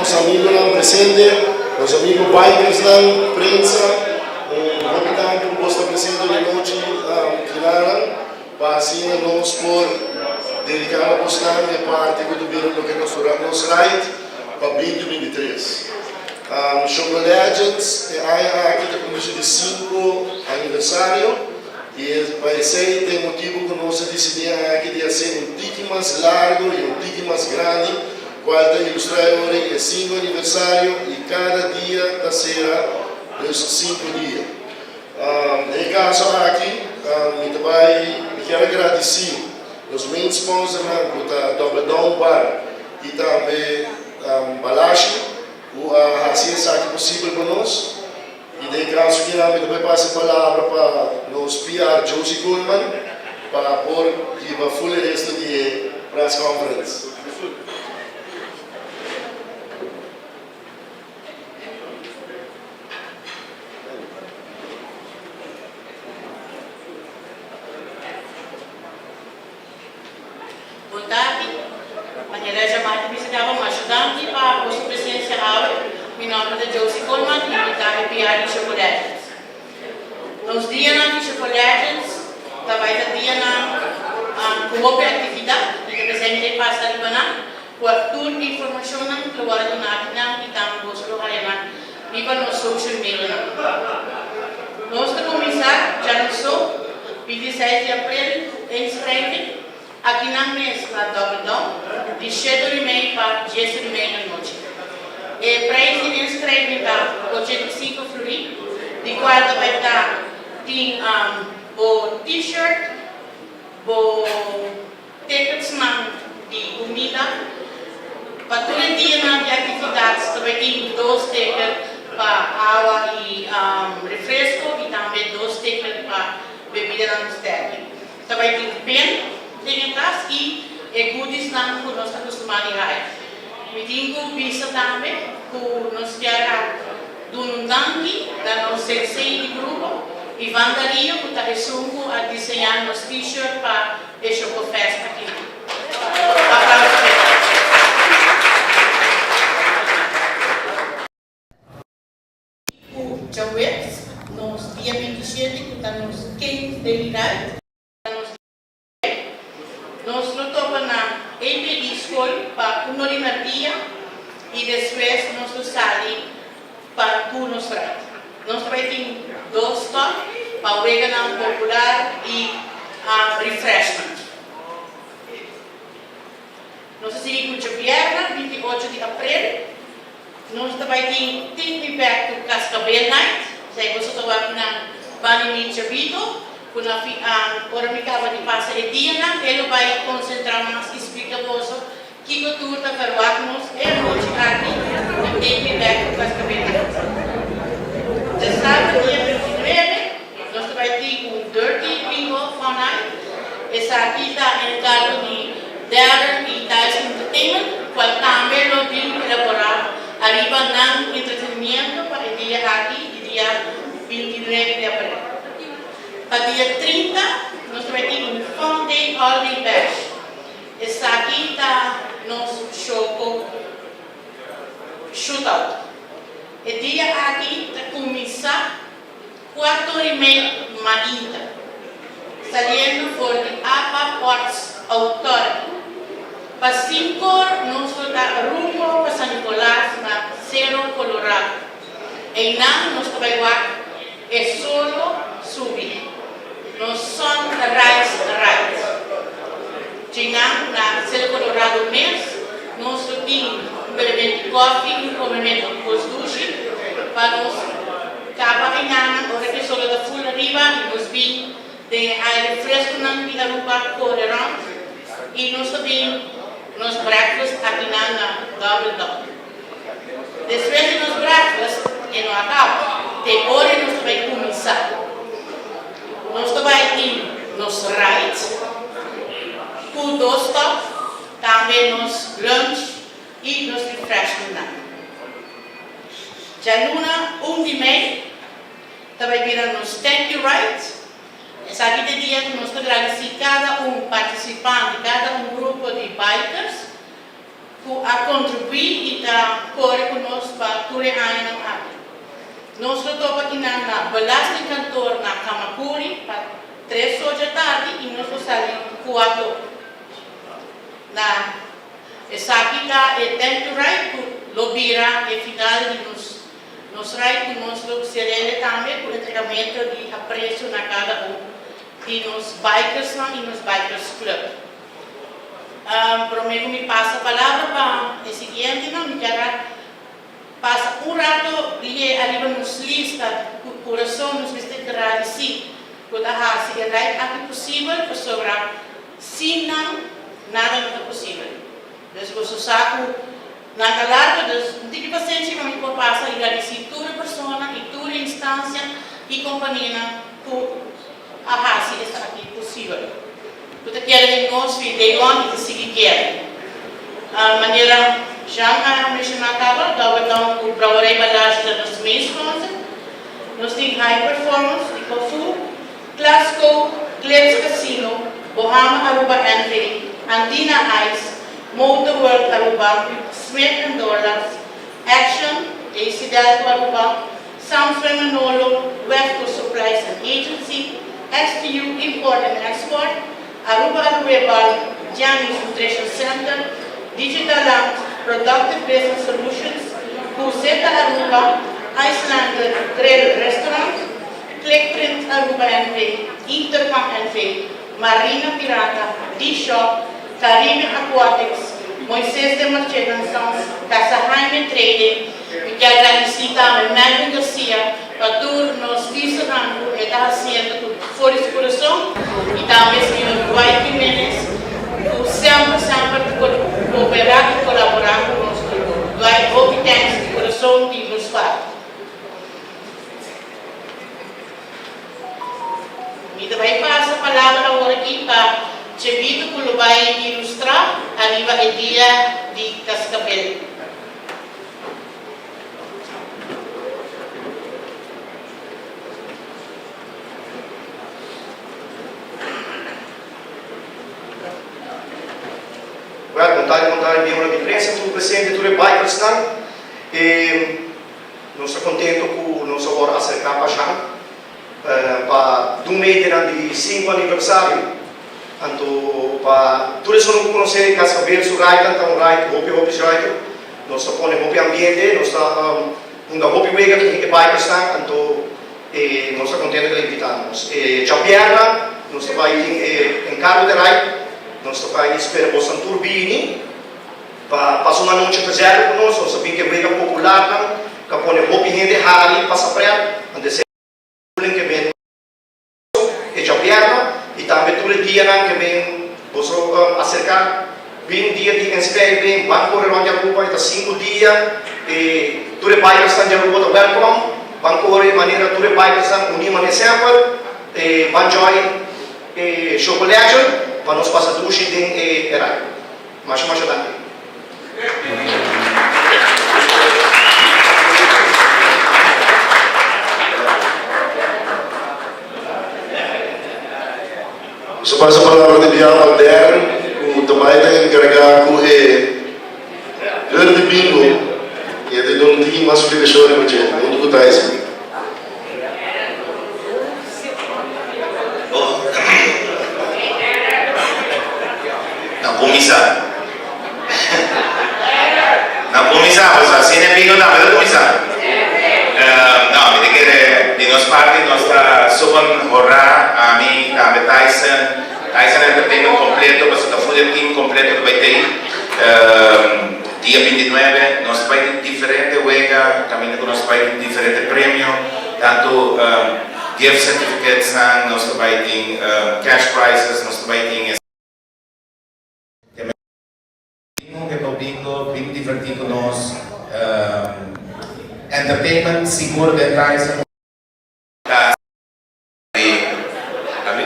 nos amigonan presente, nos amigo bikersnan, prensa, un hopi danki ku bos ta presente di nochi kinanan pa asina nos por dediká na bosnan e parti ku ta bira loke nos nos ride pa binti 23. Shongo Legends e aña aki ta kumpli su di sinku aniversario i pa esei ta e motibu ku nos a disidí aki di hasi un tiki mas largu i un tiki mas grandi kual ta ilustrá e ora e sinku aniversario i kada dia ta sera dus sinku dia. Den e kaso aki mi ta bai mi kier a gradisí nos main sponsornan ku ta Double Down Bar i tambe Balashi ku a hasi esaki posibel pa nos. I den kaso kinan mi ta bai pasa e palabra pa nos PR Josie Koolman pa por hiba ful e resto di e press conference. Bon tardi. Manera ya Marty bisa caba, masha danki pa boso presencia awe. Mi nomber ta Josie Coleman y mi ta e PR di Choco Legends. Nos dianan di Choco Legends ta bay ta dianan cu hopi actividad y ta pensai mi ta pasa riba nan cu tur informacionnan lo worde duna aki nan y tambe boso lo haya nan riba nos social medianan. Nos ta cuminsa djanuso 26 di april cu inschrijving akinan mes na Double Down di shete ora y mei pa dies ora y mei anochi. E prijs di inschrijving ta 85 florin, di cual ta bay ta tin bo t-shirt, bo Ticketsnan di kumida pa tur e dianan di aktividat ta bai tin dos ticket pa awa i refresko i tambe dos ticket pa bebidanan sterki. Ta bai tin pen den e tas i e goodiesnan ku nos ta kustumá di haya. Mi tin ku bisa tambe ku nos kier a duna un danki na nos sensei di grupo, Ivan Darío, ku ta esun ku a diseñá nos t-shirt pa E Chocofest aki. Aplauso p'e. Ku djaweps nos dia 27 ku ta nos King's Day Ride ta nos dia nos lo topa na APD School pa un ora na dia i despues nos lo sali pa tur nos ride. Nos ta bai tin dos stop pa weganan popular i refreshment. Nos ta sigui ku djabièrnè 28 di aprel nos ta bai tin Take Me Back to Cascabel Night. Esei boso ta wak na Bani Mi Chabito ku na fi ora mi kaba di pasa e dianan e lo bai konsentrá mas i splika boso Kiko tur ta verwagt nos e anochi aki di Take Me Back to Cascabel Night? Djasabra dia 29 nos ta bai tin un Dirty Bingo Fun Night. Esaki ta enkargo di Darren i Thais Entertainment cual tambe lo bin elabora ariba nan entretenimiento pa e dia aki di dia 29 di april. Pa dia 30 nos ta bai tin un Fun Day All Day Bash. Esaki ta nos Shoko Shootout. E dia aki ta kuminsá kuater i mei mainta, saliendo for di apa Ports Authority. Pa sinkor nos lo ta rumbo pa San Nicolas na Cerro Colorado. Einan nos ta bai wak e solo subi. Nos Sunrise Ride. Djinan na Cerro Colorado mes nos lo tin un bebemento di koffie y un comemento di kos dushi pa nos caba enanan ora cu e solo ta full ariba y nos bin den e aire fresconan di Aruba core rond y nos ta bin nos breakfast akinan na Double Dog. Despues di nos breakfast e no a caba, te ora nos ta bay cuminsa. Nos ta bay tin nos ride cu dos stop, tambe nos lunch y nos refreshmentnan. Djaluna un di mei ta bay bira nos thank you ride. Esaki ta e dia cu nos ta gradici cada un participante, cada un grupo di bikers. ku a kontribuí i ta kore ku nos pa tur e añanan aki. Nos lo topa kinan na Belastingkantoor na Kamakuri pa tres or dja tardi i nos lo sali kuato. Na esaki ta e Thank You Ride ku lo bira e final di nos nos ride ku nos lo serele tambe ku entregamento di apresio na kada un di nos bikersnan i nos bikers club. Prome ku mi pasa palabra pa e siguientenan mi kier a pasa un rato lie ariba nos lista ku kurason nos mester gradisí ku ta hasi e ride aki posibel pasobra sin nan nada no ta posibel. Dus boso sa ku nan ta largo dus un tiki pasenshi pa mi por pasa i gradisí tur e persona i tur e instansia i kompanianan ku a hasi esaki posibel. Ku ta kere den nos fi day one i ta sigui kere. Manera Jean a menshoná kaba, Douwe Town ku Brouwerij Balashi ta nos main sponsor. Nos tin High Performance di Kofu, Klasco, Glitz Casino, Bohama Aruba NV, Andina Ice, Motor World Aruba, Smith and Dorlas, Action, AC Delco Aruba, Samsung Manolo, Wefco Supplies and Agency, STU Import and Export, Aruba Aruebal, Gianni's Nutrition Center, Digital Land, Productive Business Solutions, QZ Aruba, Icelander Grill Restaurant, Clickprint Aruba NV, Intercom NV, Marina Pirata, D-Shop, Caribbean Aquatics, Moises de Marchena and Sons, Casa Jaime Trading. Mi kier gradisí tambe Melvin Garcia pa tur nos listernan ku e ta hasiendo ku for di su kurason i tambe señor Dwight Jimenez ku semper semper ta kooperá i kolaborá ku nos grupo. Dwight hopi thanks di kurason di nos parti. Mi ta bai pasa palabra awor aki pa Chebito ku lo bai ilustrá ariba e dia di Cascabel. Well, bon tardi, bon tardi, miembro di prensa, tur presente, tur e bikersnan. E nos ta contento cu nos a worde acerca pa Jean pa dun medenan di cinco aniversario. Anto pa tur esun cu conoce Cascabel su ride ta un ride hopi hopi zuiver. Nos ta pone hopi ambiente, nos ta hunga hopi wega cu e bikersnan, anto E nos ta contento cu el a invita nos. E djabièrnè nos ta bai tin e encargo di ride. Nos ta bai spera bosan tur bini pa pasa un anochi gezellig cu nos. Nos ta bin cu e wega popularnan cu a pone hopi hende hari pasa pret. Anto esei ke men e djabièrnè y tambe tur e dianan ke men boso acerca bin dia di inscribing ban core rond di Aruba e ta cinco dia e tur e bikersnan di Aruba ta welcome ban core manera tur e bikersnan uni mane semper e ban join e Choco Legend pa nos pasa dushi den e ride masha masha danki. Nos a pasa palabra di biaha pa Darren ku ta bai ta enkargá ku e hur di bingo i e ta duna un tiki mas splikashon riba dje huntu ku Tyson. Na kuminsá. Na kuminsá, pasobra asina e bingo tambe ta kuminsá. No, mi ta kere di nos parti nos ta super horá, ami, tambe Tyson, Tyson Entertainment kompleto, pasobra ta full e team kompleto ta bai tei. Dia bintinuebe nos ta bai tin diferente wega, kaminda ku nos ta bai tin diferente premio, tantu gift certificatesnan, nos ta bai tin cash prizes, nos ta bai tin e. Bingo ke pa bingo, bin divertí ku nos. Entertainment sigur den Tyson ta di Abi?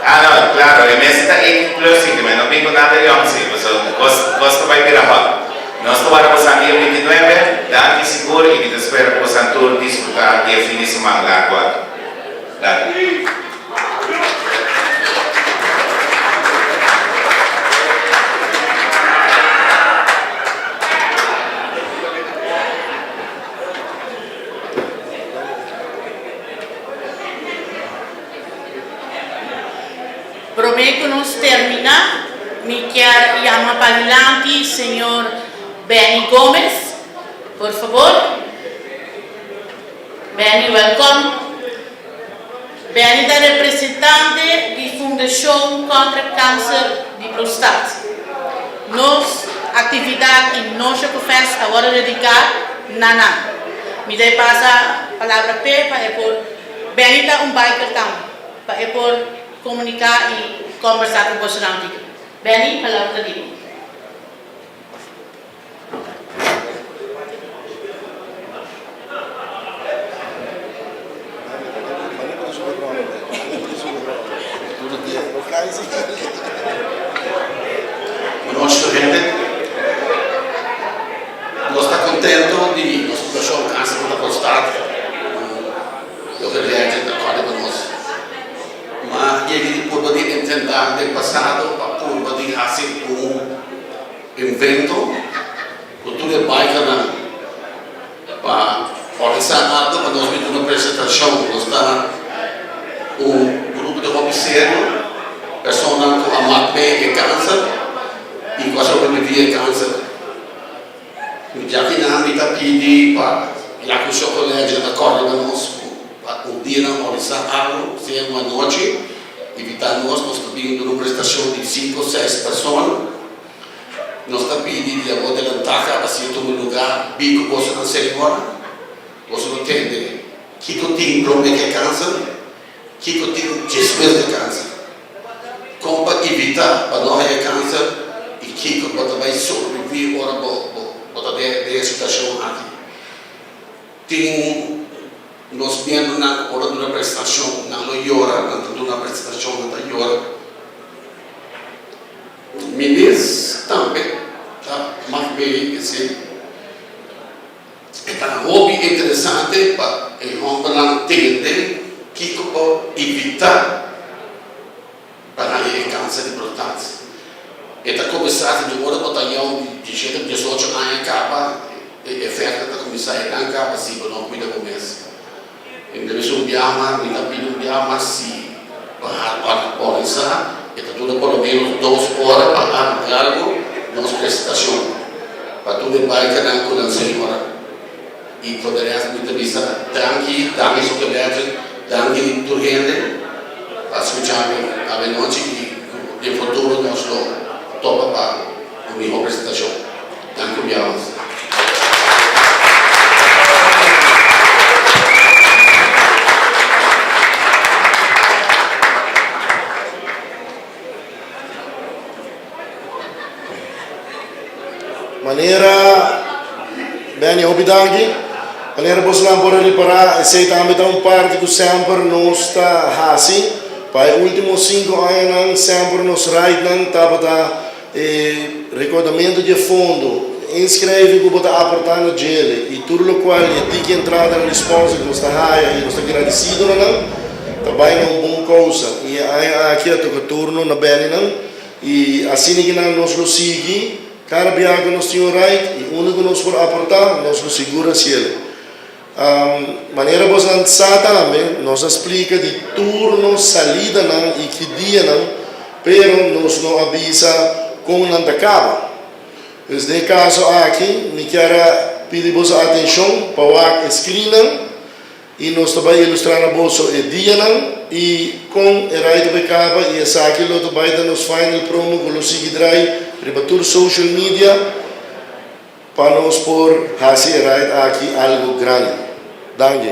Ah no, klaro, e mester ta 18 plus si, men no bin ku nada yòn si, pasobra kos kos ta bai bira hòt. Nos ta wara bosan dia 29, danki sigur i mi ta spera ku bosan tur disfrutá di e fin di siman largu aki. Danki. Promé ku nos terminá, mi kier yama padilanti señor Benny Gomez. Por fabor. Benny, wèlkòm. Benny ta representante di Fundashon Kontra Kanser di Prostat. Nos aktividat i nos Chocofest a wòrdu dediká na nan. Mi ta e pasa palabra p'e pa e por Benny ta un biker tambe pa e por komuniká i kòmbersá ku bosonan diki. Benny, palabra ta di bo. Buenochi tur hende. Nos ta contento di nos situacion casi cu ta constat loke Legend ta corda pa nos. Ma yega di purba di enfrenta den pasado pa purba di haci un Invento ku tur e bikernan pa organisá algu pa nos bin duna presentashon. Nos ta un grupo di hopi serio, personanan ku a mak mee e kanser i ku a sobreviví e kanser. Djakinan mi ta pidi pa ya ku Shoko Legend a kòrda na nos ku pa un dia nan organisá algu, sea un anochi, invitá nos, nos ta bin duna un presentashon di sinku o seis persona. Nos ta pidi di abo delantá kaba si tuma lugá bin ku boso nan serimonia. Boso lo tende kiko tin promé ku e kanser, kiko tin despues di e kanser, kon pa evitá pa no haña kanser i kiko bo ta bai sobreviví ora bo bo ta den e situashon aki. Tin nos miembronan ku ora duna presentashon nan lo yora, nan ta duna presentashon nan ta yora. Mi mes tambe ta mag mei esei. E ta hopi interesante pa e hombernan tende kiko por evita pa haña e kanser di prostat. E ta kuminsá di ora bo ta yòn di diesshete, diesocho aña kaba e efekto ta kuminsá e nan kaba si bo no kuida bo mes. Mi ta bisa un biaha mas, mi ta pidi un biaha mas si pa organisá, e ta dura por lo menos dos ora pa haga algo nos presentacion pa tur e bikernan cu nan señora y for de rest mi ta bisa danki, danki Soccer Legend, danki di tur hende pa scucha mi awe nochi y cu den futuro nos lo topa pa un miho presentacion. Danki un biaha mas. Manera Benny hopi danki. Manera bosonan por a ripará esei tambe ta un parti ku semper nos ta hasi. Pa e último sinku añanan semper nos ridenan tabata E rekordamentu di e fondo, inskrijving ku bo ta aportá na djele i tur lokual e tiki entradanan di sponsor ku nos ta haya i nos ta gradisido na nan, ta bai na un bon kousa. I e aña aki a toka turno na Bennynan i asina ki nan nos lo sigui kada biaha ku nos tin un ride i unda ku nos por aportá nos lo sigur hasiel. Manera bosnan sa tambe, nos a splika di tur nos salidanan i ki dianan, pero nos no a bisa kon nan ta kaba. Pues den e kaso aki, mi kier a pidi boso atenshon pa wak e screennan i nos ta bai ilustrá na boso e dianan i kon e rai ta bai kaba i esaki lo ta bai ta nos final promo ku lo sigui drai riba tur social media. Pa nos por haci e ride aki algo grandi. Danki.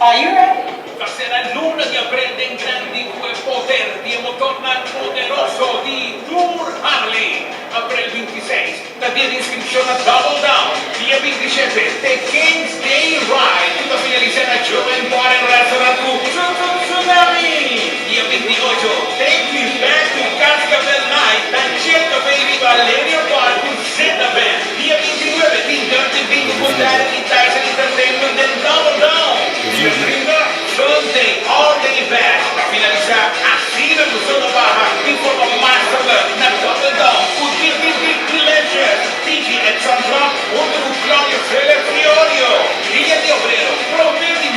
Are you ready? Ta sera luna di aprel den grandi cu e poder di e motornan poderoso di Tour Harley. Aprel 26 ta dia di inscripcion na Double Down. Dia 27 t'e King's Day Ride cu ta finalisa na Joe N Bar and Restaurant cu Tsunami. Dia 28 Take Me Back to Cascabel Night na Chill Cafe riba Linear Park cu Zeta Band. Dia 29 tin Dirty Bingo cu Darren y Tyson Entertainment den Double Down. Dia 30 Sunday All Day Bash ta finalisa asina cu Zona Baha di forma masterlijk na Double Down cu DDD Delicious, DJ Edson Trump hunto cu Claudio Phillips y Oreo. Dia di Obrero, prome di.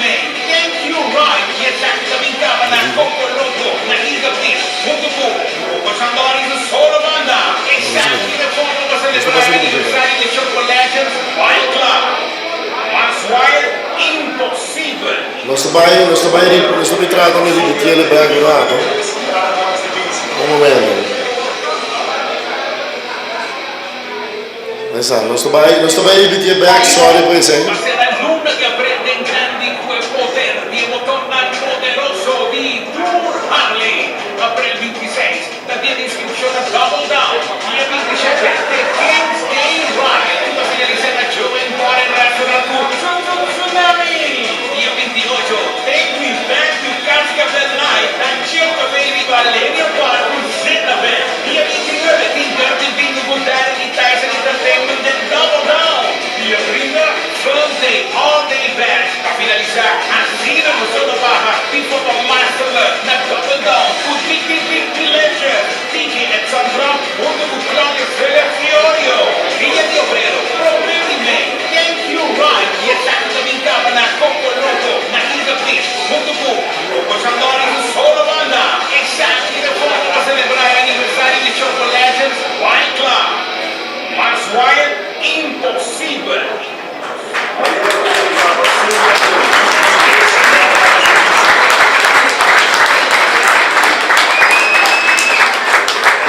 Nos ta bai, nos ta bai, nos ta bai trata di ripitiele bek un rato. Un momento. Mesa, nos ta bai, nos ta bai ripitié bek, sorry pa esei. Pasera luna di aprel den grandi cu e poder di e motornan poderoso di tur Harley. Aprel 26 ta dia di inscripcion na Double Down. Dia 27 t'e King's Day Ride cu ta finalisa na Joe Bar and Restaurant cu Tsunami. Dia 28 Take Me Back to Cascabel Night na Chill Cafe riba Linear Park cu Zeta Band. Dia 29 tin Dirty Bingo cu Darren y Tyson Entertainment den Double Down. Dia 30 Fun Day All Day Bash ta finalisa asina cu Soda Baha tin forma masterlijk na Double Down cu Big Big Big Delicious, DJ Edson Trump hunto cu Claudio Villa Fiorio. Dia di Obrero, prome di mei, Thank You Ride y esaki ta bin caba na Coco Loco na Eagle Beach hunto cu Rocco Sandori su solo banda. Esaki ta forma pa celebra e aniversario di Choco Legends Wine Club. Mas wild imposibel!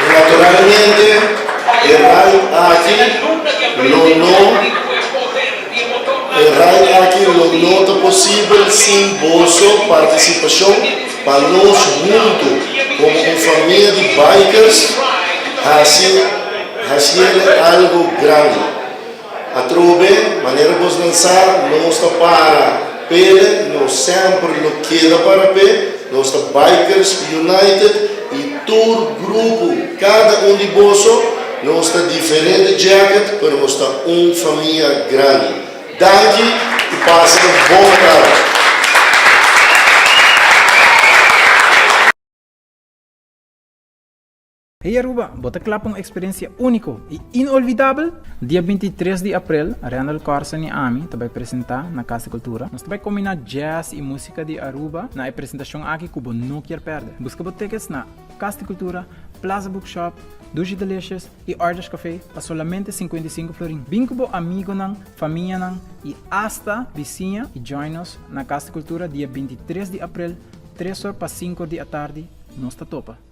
Y naturalmente e ride aki lo no e ride aki lo no ta posibel sin boso participacion pa nos hunto como un famia di bikers haci haciele algo grandi. Atrobe, manera bosnan sa, nos ta para p'e, nos semper lo keda para p'e, nos ta Bikers United y tur grupo, cada un di boso, nos ta diferente jacket, pero nos ta un famia grandi. Danki y pasa un bon tarde. Hey Aruba, bo ta kla pa un eksperensia úniko i inolvidabel? Dia 23 di aprel, Randall Carson i ami ta bai presentá na Kas di Kultura. Nos ta bai kombiná jazz i músika di Aruba na e presentashon aki ku bo no kier pèrdè. Buska bo tickets na Kas di Kultura, Plaza Bookshop, Dushi Delicious i Arthur's Café pa solamente 55 florin. Bin ku bo amigonan, famianan i asta bisiña i join nos na Kas di Kultura dia 23 di aprel, tres or pa sinku or di atardi. Nos ta topa!